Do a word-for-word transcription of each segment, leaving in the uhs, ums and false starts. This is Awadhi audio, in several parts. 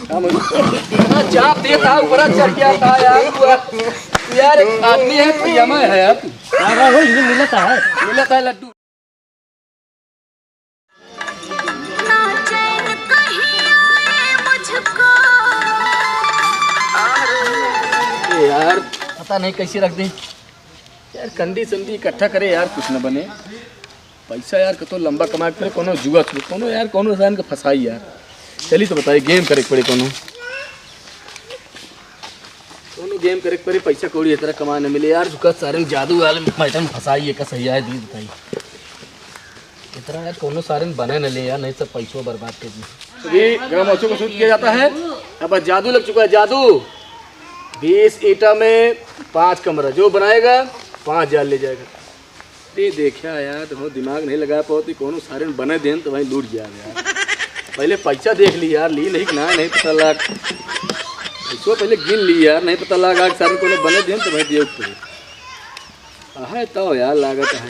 इतना चाप देता है, ऊपर चढ़ गया था यार तू। यार, एक आदमी है, प्रियमय है यार तू। हाँ, हाँ, वही मिलता है। मिलता है लड्डू। ए यार, पता नहीं कैसे रख दी यार। कंडी संडी इकट्ठा करे यार, कुछ न बने। पैसा यार कतो लंबा कमाए के पड़े, कोनो जुआ छुए, कोनो यार, कोनो इंसान के फंसाई यार। चली तो बताई, गेम करे के पड़े कोनो, कोनो गेम करे के पड़े, पैसा कौड़ी इतना कमाए न मिले यार। जुका सारे जादू वाले मैटर में फंसाई है, का सही है, दी बताई। इतना यार कोनो सारे बने न ले यार, नहीं सब पैसों बर्बाद कर दी। अभी ग्राम महोत्सव को शुरू किया जाता है। अब जादू लग चुका है, जादू। बीस ईंटा में पाँच कमरा, जो बनाएगा पाँच हजार ले जाएगा। अरे देखा यार, तो दिमाग नहीं लगा पावत, कोनो सारे बने देन तो भाई लूट गया यार। पहले पैसा देख ली यार, ली नहीं कि ना, नहीं पता लाग। इसको पहले गिन ली यार, नहीं पता लाग आज सारे कोनो बने देन तो भाई दियो पे। आहे तो यार लागत है।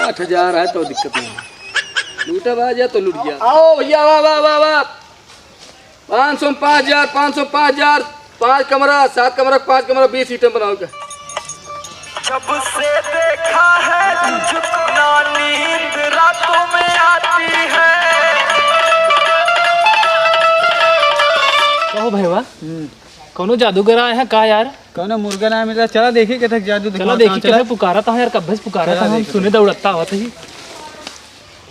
आठ हजार है तो दिक्कत नहीं है। लूटा बा जा तो लूट गया। आओ भैया, वाह, वाह, वाह, वाह। पाँच सौ में पाँच हजार, पाँच सौ पाँच हजार, पाँच कमरा, सात कमरा, पाँच कमरा, बीस ईंटे बनाओ का। जब से देखा है तुझको ना नींद रातों में आती है। कहो भैया, हम्म। कौनो जादूगर आया है का यार? कौनो मुर्गा ना मिला, चला देखी के तक जादू चला दिखाता देखी हूँ, के चला। तक पुकारा था यार, कब्बे से पुकारा चला था, हम देखी। सुने दौड़ता आवत ही।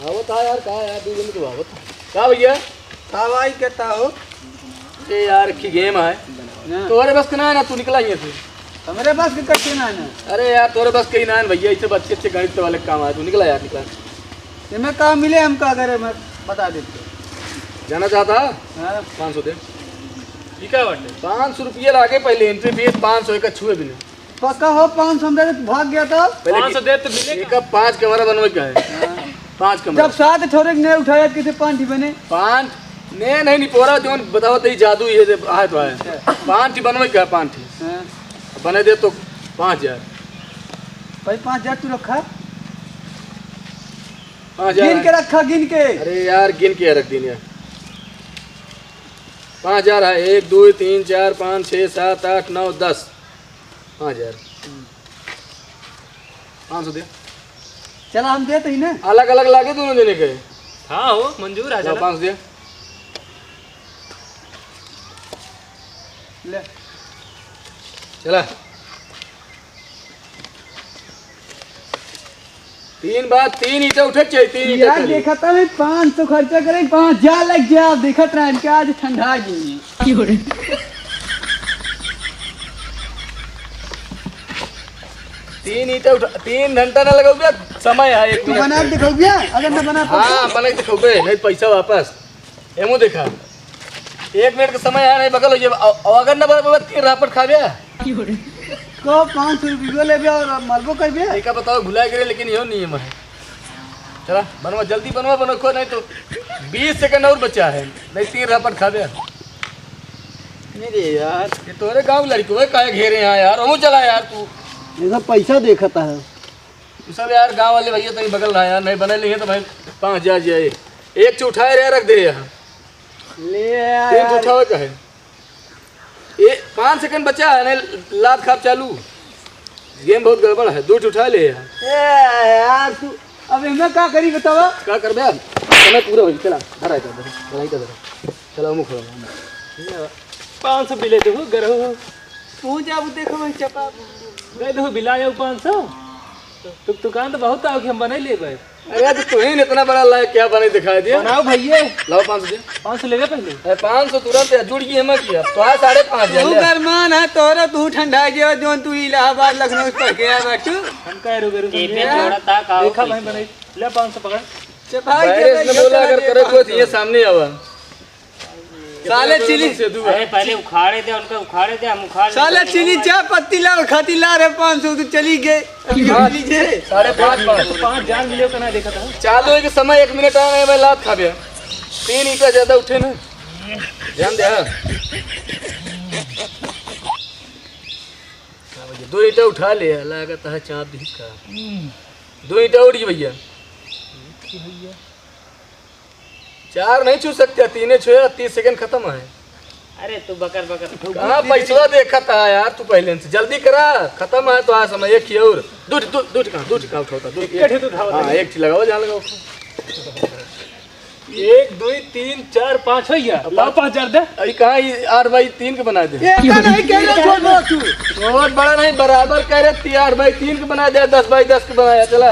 आवत हा यार, का यार, दू दिन तो आवत। का भैया? का भाई, कहता हो? ए यार, की गेम है। हाँ। तोरे बस के ना है ना, तू निकला ही है फिर। हमरे बस के कच्चे ना है ना। अरे यार, तोरे बस के ही ना है भैया, इसे अच्छे अच्छे गणित वाले काम आए, तू निकला यार, निकला। ये में का मिले हमका, अगर मैं बता देते। जाना चाहता है? हाँ। पाँच सौ दे। ठीक है बाटे। पाँच सौ रुपया लागे पहले एंट्री फीस, पाँच सौ एक छुए भी नहीं। पक्का हो, पाँच सौ में दे, भाग गया तो? पहले पाँच सौ दे तो मिले एक का? पाँच कमरा बनवे का है। हाँ। पाँच कमरा। जब सात छोरे के नहीं उठाया, किसे पाँच ही बने? पाँच ने नहीं, निपोरा जोन बताओ तो ही जादू ये जे आए तो आए। अच्छा। पाँच ही बनवे का है, पाँच ही। हाँ। बने दे तो पाँच हजार। भाई, पाँच हजार तू रखा। पाँच हजार गिन है। के रखा, गिन के। अरे यार, गिन के रख दीन यार। पाँच हजार है, एक, दो, तीन, चार, पाँच, छः, सात, आठ, नौ, दस। पाँच हजार। पाँच सौ दे। चला, हम देते ही ना। अलग अलग लागे दोनों जने के। हाँ हो, मंजूर है, ला, चला। पाँच सौ दे। ले। चला। तीन बार तीन ईंटा उठे के चाहिए, तीन ईंटा यार, खाली। देखा था मैं पाँच सौ खर्चा करे, पाँच हजार लग गया। देखत रहा इनके, आज ठंडा गई। तीन ईंटा उठा, तीन घंटा ना लगाओगे, समय है एक तू मिनट बना के। दिखाओगे? अगर ना बना पाओ हाँ, तो? बना के दिखाओगे, नहीं पैसा वापस। एमो देखा, एक मिनट का समय है, नहीं बगल हो जाए। अ-, अ-, अगर ना बगल, तीन रापट खाबे। को पाँच सौ रुपये लेबे और मरबो करबे? एक बताओ, भुला गिरे, लेकिन यो नियम है। चला, बनवा, जल्दी बनवा, बनवा, को नहीं तो बीस सेकंड और बचा है, नहीं तीन रापट खाबे। अरे यार, ये तोरे गाँव लड़की है, काहे घेरे यहाँ यार? ओमू चला यार तू। ये सब पैसा देखता है। तू सब यार गाँव वाले भैया तनी बगल रहा यार, नहीं बने लेंगे तो भाई पाँच हजार जाए। एक चो उठाए रहे, रख दे यहाँ। ले यार। तीन चो उठावे का है। ए, पाँच सेकंड बचा है, नहीं लात खाब चालू। गेम बहुत गड़बड़ है, दो चो उठा ले यहाँ। ए यार तू, अब मैं का करी बतावा? का करबे अब? समय पूरा हो गया, चला, घर आ इधर, घर आ इधर। चला, मुख खोला। पाँच सौ बिले दे, गरहो। तू जाबू देखो भाई चपा। दे दो बिला जाओ पाँच सौ। तू दुकान तो बहुत आओ कि हम बने ले भाई। अरे तो तू ही इतना बड़ा लायक क्या बने दिखाई दिया? बनाओ भैया। लाओ पाँच सौ दे। पाँच सौ ले ले पहले। अरे पाँच सौ तुरंत है, जुड़ गई है मैं किया। तो है साढ़े पाँच हजार तू ले। गरमान है तोरा, तू ठंडा गया जो तू इलाहाबाद लखनऊ से पढ़ के आया बाटू। हम कह रो गरु टीपे समझे? जोड़ा था का देखा भाई पैसा? बने। ले पाँच सौ पकड़। चपा के वायरस ने देखिए बोला अगर चला करे दे तो ये पाँच सौ। सामने आवा। साले चिली। से दू अरे पहले उखाड़े दे, उनका उखाड़े दे, हम उखाड़ साले लेते हैं। चिली चाय पत्ती लावे खातिर ला रहे पाँच सौ तो चली गए। अभी हाँ। चली गए। साढ़े पाँच, पाँच। तो पाँच जान मिले का ना देखा था। चालू है कि समय एक मिनट आ रहे, मैं लात खा गया। तीन ईंटा ज्यादा उठे ना। ध्यान दे, हाँ। दो ईंटा उठा ले, लागत है चाँप दी का। दो ईंटा उठ गई भैया। चार नहीं छू सकते, तीने छुए, तीस सेकंड खत्म है। अरे तू बकर बकर। कहाँ पैसवा देखा था यार तू, पहले से जल्दी करा, खत्म है तो आ समय एक ही और। दू, दू, दू ठिका, दू ठिका उठाओ था, दू, एक ठे तो उठाओ हाँ, था। एक ठे लगाओ, जहाँ लगाओ। एक, दो, तीन, चार, पाँच हो गया। अब लाओ पाँच हजार दे। अरे कहाँ ये आठ बाई तीन के बना दे? ये का नहीं कह रहे, छोड़ दो तू। बहुत बड़ा नहीं, बराबर कह रहे, ती आठ बाई तीन के बना दे, दस बाई दस के बनाया, चला।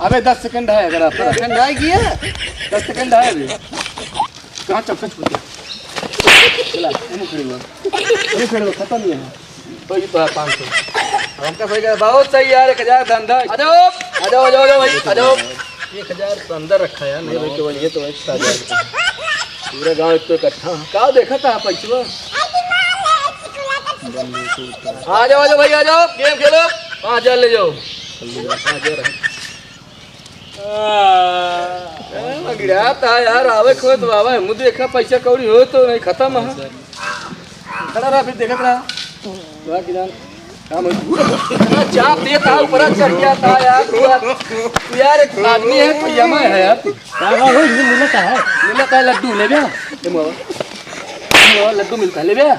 अबे दस सेकंड है अगर आप। ठंडा है कि है? दस सेकंड है अभी। कहाँ चौखट छूटे? चला, हम खड़े हुआ। हम खड़े हुआ, खत्म ही है। तो ये तो है पाँच सौ। अब हमका सही कहा, बहुत सही यार, एक हजार धंधा। आ जाओ, आ जाओ, आ जाओ, आ जाओ भाई, आ जाओ। एक हजार तो अंदर रखा यार, नहीं भाई, केवल ये तो एक हजार। पूरा गांव एक तो इकट्ठा। का देखा था पैसवा? आ जाओ, आ जाओ भाई, आ जाओ, गेम खेलो, पाँच हजार ले जाओ। पाँच हजार है। ए, मगिड़ा था यार, आवे खोए तो आवे, मुझे देखा पैसा कौड़ी हो तो नहीं, खत्म है। खड़ा रहा, फिर देखत रहा। वाह, किसान, काम हो। इतना चाप देता, ऊपर चढ़ गया था यार, तू यार, तू यार एक आदमी है, कोई यमा है यार। का, का, हो, ये मिलता है। मिलता है लड्डू, ले गया? ले मावा। ले मावा, लड्डू मिलता है, ले गया?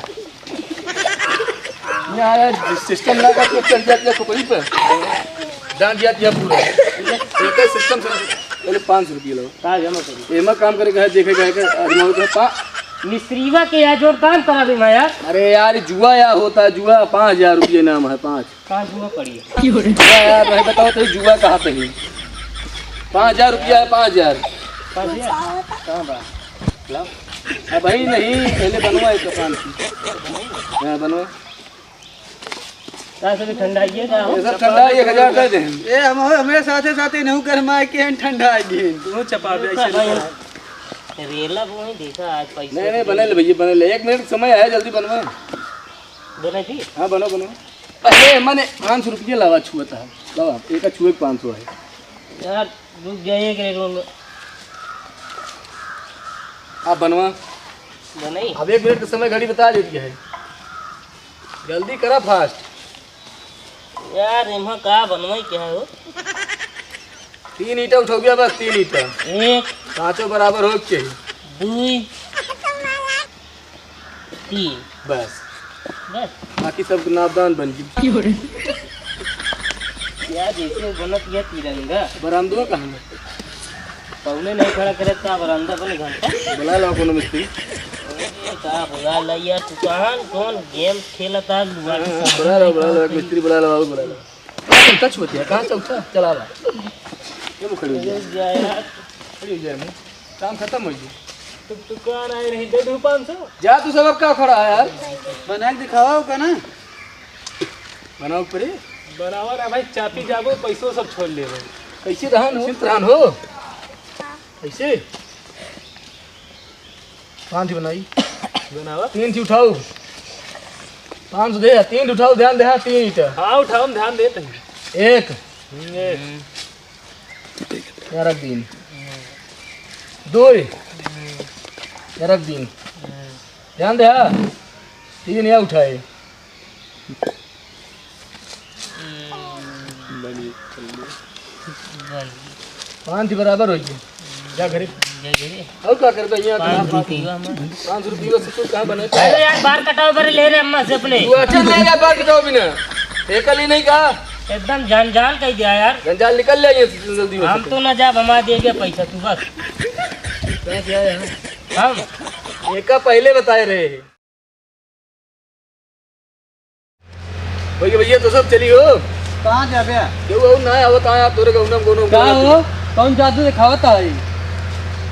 यहाँ आया, सिस्टम लगा के चल जाती है खोपड़ी पे, डांट जाती है पूरा। एक ही सिस्टम से पहले पाँच सौ रुपये लो। का जमा करी? एमा काम करे का है, देखे का है कि आदमी होता है पा- मिस्त्रीवा के यहाँ जोर काम करा दे मैं यार। अरे यार, जुआ या होता है, जुआ, पाँच हजार रुपये नाम है, पाँच। कहाँ जुआ पड़ी है? जुआ यार, मैं बताओ तो जुआ कहाँ पे है? पाँच हजार रुपया है, पाँच हजार। पाँच हजार? कहाँ बा? लाओ। अब भाई नहीं, पहले बनवा एक दुकान की। हाँ, बनवा। कहाँ से भी ठंडा ही है, का हो? ये सब ठंडा, एक हजार दे दे। ए, हम, हमरे साथे साथे नहु गरमाए के हैं, ठंडा आ गए। तू चपा दे, ऐसे भाई, नहीं। रेला वो ही देखा आज पैसे नहीं, नहीं, बने ले भैया, बने ले। एक मिनट समय है, जल्दी बनवा। बने थी? हाँ, बनो, बनो। अरे, मने पाँच सौ रुपये लावा छुअता है। लावा, एक छुए के पाँच सौ है। यार, रुक जाइए, एक मिनट। आप बनवा। बनाई? अब एक मिनट का समय घड़ी बता देती है। जल्दी करा, फास्ट। यार, एमा का बनवाई क्या हो? तीन ईंटा उठाओ गया, बस तीन ईंटा। एक। पाँचों बराबर हो के चाहिए। दुई। तीन। बस। बस। बाकी सब नापदान बन गई। क्यों रे? क्या जैसे बनत यह तिरंगा? बरामदवा कहाँ है? कौने नहीं खड़ा करे का बरामदा बने घंटा? बुला लो कोनो मिस्त्री। अरे का बुला ला यार, तू कहाँ कौन गेम खेलता लुआ? हाँ, हाँ, बुला लो, बुला लो, एक मिस्त्री बुला लो, और बुला लो। कहाँ चौथा छुअत है? कहाँ चौथा? चला ला। ये वो खड़ी हो जाए। अरे जा यार। खड़ी हो जाए, मुँह। काम खत्म हो गया। तो दुकान आए नहीं, दे दू पाँच सौ। जा तू सब, अब का खड़ा है यार? बना के दिखावा का ना? बनाओ परे। बनावा रे भाई, चापी जाबो, पैसो सब छोड़ लेबो। कैसे रहन हो? कैसे रहन हो? कैसे? पाँच बनाई। बनावा। तीन थी उठाओ। पाँच सौ दे, तीन उठाओ, ध्यान दे, हाँ, तीन ईटा। हाँ, उठाओ, हम ध्यान देते हैं। एक। हम्म, एक। या रख दीन। दो। या रख दीन। ध्यान दे, हाँ। तीन या उठाए। बनी। पाँच ही बराबर हो गए। जा घरे। जा घरे। और का करबे यहाँ? पाँच रुपये। पाँच रुपये से तू कहाँ बने? अरे यार, बार कटाओ, बार ले रे अम्मा से अपने। तू अच्छा ले जा, बार कटाओ बिना। एकल ही नहीं कहा। एकदम जंजाल कह दिया यार। जंजाल निकल ले ये जल्दी हो हम सके। तो ना जाब, हमार दे दे पैसा तू बस। पैसा है? हम। एका पहले बताए रहे। भैया, भैया, तो सब चली हो? कहाँ जाबे? केहू और ना आवत आया तोरे गौनम, गौनम, का गौनम। हो? कौन जादू दिखावत है?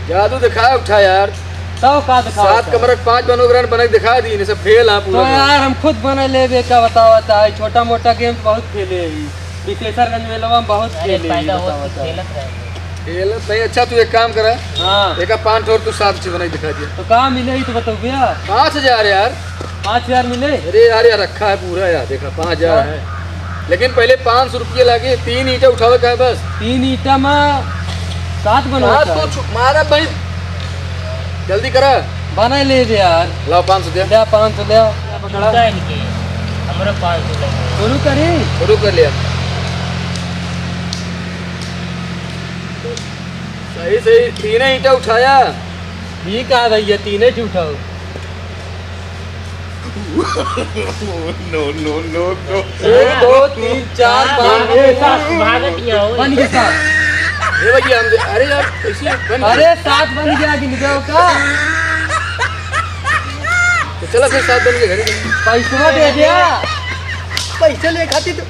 जादू दिखाया उठा यार। तब का दिखावत सात है? कमरा के पाँच बनो ग्रहण बना के दिखा दी, इन्हें सब फेल है तो पूरा। यार, हम खुद बना लेबे, का बतावत है? छोटा मोटा गेम बहुत खेले ही, विशेषरगंज मेलवा में बहुत अरे, खेले ही, पैदा हो बतावत है। खेलत रहे। ये लो, नहीं, अच्छा, तू एक काम करा। हाँ। एका पाँच ठो और तू सात ठो बनाई दिखा दिया। तो का मिले ही तो बताओ भैया। पाँच हजार यार। पाँच हजार मिले? अरे यार, यार रखा है पूरा यार, देखा, पाँच हजार हाँ। है। लेकिन पहले पाँच सौ रुपये लागे, तीन ईंटा उठावे का है बस। तीन ईंटा में सात बनवा सात का तो है। छु-, मारा भाई, जल्दी करा। बना ले दे यार। लाओ पाँच सौ दे। ले पाँच सौ ले। पकड़ा। जूता इनके, हमरा पाँच सौ लगे। शुरू करी? शुरू कर लिया। सही, सही, तीने ईंटा उठाया। ठीक है भैया, तीने ईंटा उठाओ। No, no, no, no। एक, दो, तीन, चार, पाँच, छः, सात। भागत ही आओ। बन गया सात। ए भैया, हम दे-, अरे यार, कैसे बन गया? अरे, सात बन गया, गिन गया का? तो चला फिर, सात बन के घर ही। पैसवा दे दिया। पैसे ले खातिर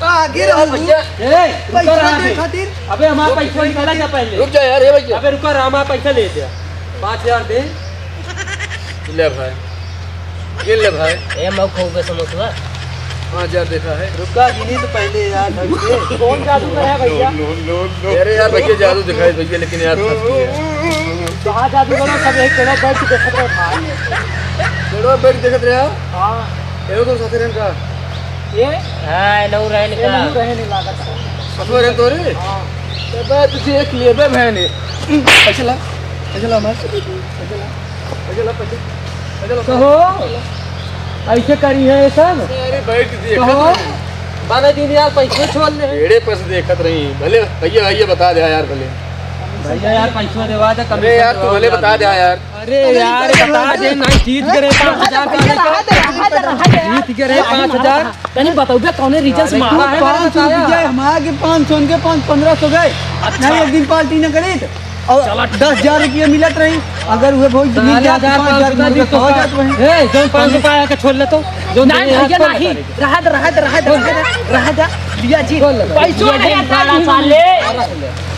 तो आगे रहो। भैया। ए, पैसा रुका रहा दे दे। खातिर। अबे, हमारा रुक, पैसा निकाला जा पहले। रुक जा यार, ए भैया। अबे, रुका रहा, हमारा पैसा ले दिया। पाँच हजार दे। ले भाई, ये ले भाई। ए, मऊ खाओगे समोसवा? पाँच हजार देखा है। रुका, गिनी तो पहले यार, ढंग से। कौन जादूगर है भैया? No, no, no, no। अरे यार, भैया जादू दिखाए भैया, लेकिन यार फंस गए। कहाँ जादूगर हो? सब एक जगह बैठ के देखत रहे भाई। चलो, बैठ देखत रहे। हाँ। एगो तो साथे रहन का? ये? हाँ, एनहू रहन ये का। एनहू रहन लागत है। ससुर रहन तोरे? हाँ। तो बात देख लेबे बहने। पैसा ला, पैसा ला हमार। पैसा ला, पैसा ला, पैसा। पैसा ला। कहो, ऐसे करी है ये सब? अरे बैठ देखत कहो, रही। बारह दिन यार पैसे छोड़ ले। एड़े पैसे देखत रही। भले भैया, भैया बता दे यार, भले। भैया यार, पैसा देवा दे, अरे यार, तू भले बता दे यार। अरे यार, बता दे, नहीं, जीत गए रे पाँच हजार का। रहा दे, रहा दे, रहा दे। जीत गए रे पाँच हजार। तनी बतौबे कौने reason से मारा है, पाँच सौ बताया। रुपया हमारा के पाँच सौ, उनके पाँच, पन्द्रह सौ गए। अच्छा। नहीं, एक दिन पार्टी न करी तो और चला, ठीक दस हजार रुपया मिलत रही। अगर वह भोज मिल साढ़े जात, हजार पाँच हजार पाँच सौ मिल का जात वहीं। ए, जौन पाँच सौ पाया के छोड़ ले तो, जौन नहीं, दुनिया भैया, हाथ नहीं। पर रहा दे, रहा दे, रहा दे, रहा दे, रहा दे, रहा दे। भैया जी, बोल ले, पैसो भैया जी, नहीं, साला नहीं, साले। नहीं।